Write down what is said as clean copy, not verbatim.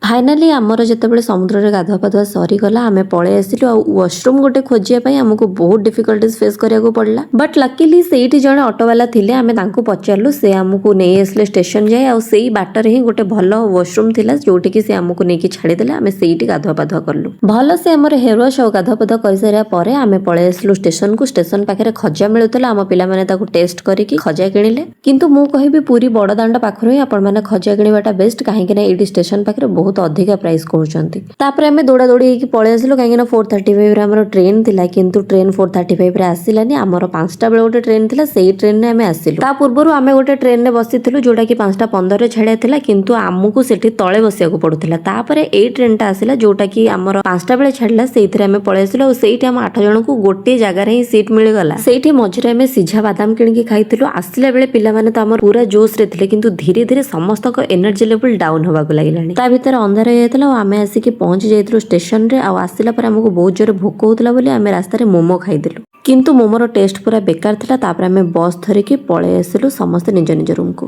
Finally ଆମର ଯେତେବେଳେ ସମୁଦ୍ରରେ ଗାଧୁଆ ପାଧୁଆ ସରିଗଲା, ଆମେ ପଳେଇ ଆସିଲୁ। ଆଉ ୱାସରୁମ୍ ଗୋଟେ ଖୋଜିବା ପାଇଁ ଆମକୁ ବହୁତ ଡିଫିକଲ୍ଟିଜ୍ ଫେସ୍ କରିବାକୁ ପଡ଼ିଲା। ବଟ୍ ଲକିଲି ସେଇଠି ଜଣେ ଅଟୋବାଲା ଥିଲେ। ଆମେ ତାଙ୍କୁ ପଚାରିଲୁ, ସେ ଆମକୁ ନେଇ ଆସିଲେ ଷ୍ଟେସନ ଯାଏ। ଆଉ ସେଇ ବାଟରେ ହିଁ ଗୋଟେ ଭଲ ୱାସରୁମ୍ ଥିଲା, ଯୋଉଠିକି ସେ ଆମକୁ ନେଇକି ଛାଡ଼ିଦେଲେ। ଆମେ ସେଇଠି ଗାଧୁଆ ପାଧୁଆ କଲୁ ଭଲସେ। ଆମର ହେୟାର ୱାଶ୍ ଆଉ ଗାଧୁଆ ପାଧୁଆ କରିସାରିବା ପରେ ଆମେ ପଳେଇ ଆସିଲୁ ଷ୍ଟେସନକୁ। ଷ୍ଟେସନ ପାଖରେ ଖଜା ମିଳୁଥିଲା। ଆମ ପିଲାମାନେ ତାକୁ ଟେଷ୍ଟ କରିକି ଖଜା କିଣିଲେ। କିନ୍ତୁ ମୁଁ କହିବି, ପୁରୀ ବଡ଼ଦାଣ୍ଡ ପାଖରୁ ହିଁ ଆପଣମାନେ ଖଜା କିଣିବାଟା ବେଷ୍ଟ, କାହିଁକି ନା ଏଇଠି ଷ୍ଟେସନ ପାଖରେ ବହୁତ ଅଧିକା ପ୍ରାଇସ୍ କହୁଛନ୍ତି। ତାପରେ ଆମେ ଦୌଡ଼ା ଦୌଡ଼ି ହେଇକି ପଳେଇ ଆସିଲୁ, କାହିଁକି ନା 4:35ରେ ଆମର ଟ୍ରେନ୍ ଥିଲା। କିନ୍ତୁ ଟ୍ରେନ୍ 4:35ରେ ଆସିଲାନି। ଆମର 5ଟା ବେଳେ ଗୋଟେ ଟ୍ରେନ୍ ଥିଲା, ସେଇ ଟ୍ରେନ୍ରେ ଆମେ ଆସିଲୁ। ତା ପୂର୍ବରୁ ଆମେ ଗୋଟେ ଟ୍ରେନ୍ରେ ବସିଥିଲୁ, ଯୋଉଟାକି 5ଟା 15ରେ ଛାଡ଼ିବା ଥିଲା, କିନ୍ତୁ ଆମକୁ ସେଠି ତଳେ ବସିବାକୁ ପଡୁଥିଲା। ତାପରେ ଏଇ ଟ୍ରେନ୍ଟା ଆସିଲା, ଯୋଉଟାକି ଆମର 5ଟା ବେଳେ ଛାଡ଼ିଲା। ସେଇଥିରେ ଆମେ ପଳେଇ ଆସିଲୁ ଆଉ ସେଇଠି ଆମ ଆଠ ଜଣଙ୍କୁ ଗୋଟିଏ ଜାଗାରେ ହିଁ ସିଟ୍ ମିଳିଗଲା। ସେଇଠି ମଝିରେ ଆମେ ସିଝା ବାଦାମ କିଣିକି ଖାଇଥିଲୁ। ଆସିଲା ବେଳେ ପିଲାମାନେ ତ ଆମର ପୁରା ଜୋସରେ ଥିଲେ, କିନ୍ତୁ ଧୀରେ ଧୀରେ ସମସ୍ତଙ୍କ ଏନର୍ଜି ଲେଭେଲ ଡାଉନ୍ ହବାକୁ ଲାଗିଲାଣି। ତା ଭିତରେ ଅନ୍ଧାର ହେଇଯାଇଥିଲା ଆଉ ଆମେ ଆସିକି ପହଞ୍ଚି ଯାଇଥିଲୁ ଷ୍ଟେସନରେ। ଆଉ ଆସିଲା ପରେ ଆମକୁ ବହୁତ ଜୋରେ ଭୋକ ହଉଥିଲା ବୋଲି ଆମେ ରାସ୍ତାରେ ମୋମୋ ଖାଇଦେଲୁ, କିନ୍ତୁ ମୋମୋର ଟେଷ୍ଟ ପୁରା ବେକାର ଥିଲା। ତାପରେ ଆମେ ବସ୍ ଧରିକି ପଳେଇ ଆସିଲୁ ସମସ୍ତେ ନିଜ ନିଜ ରୁମକୁ।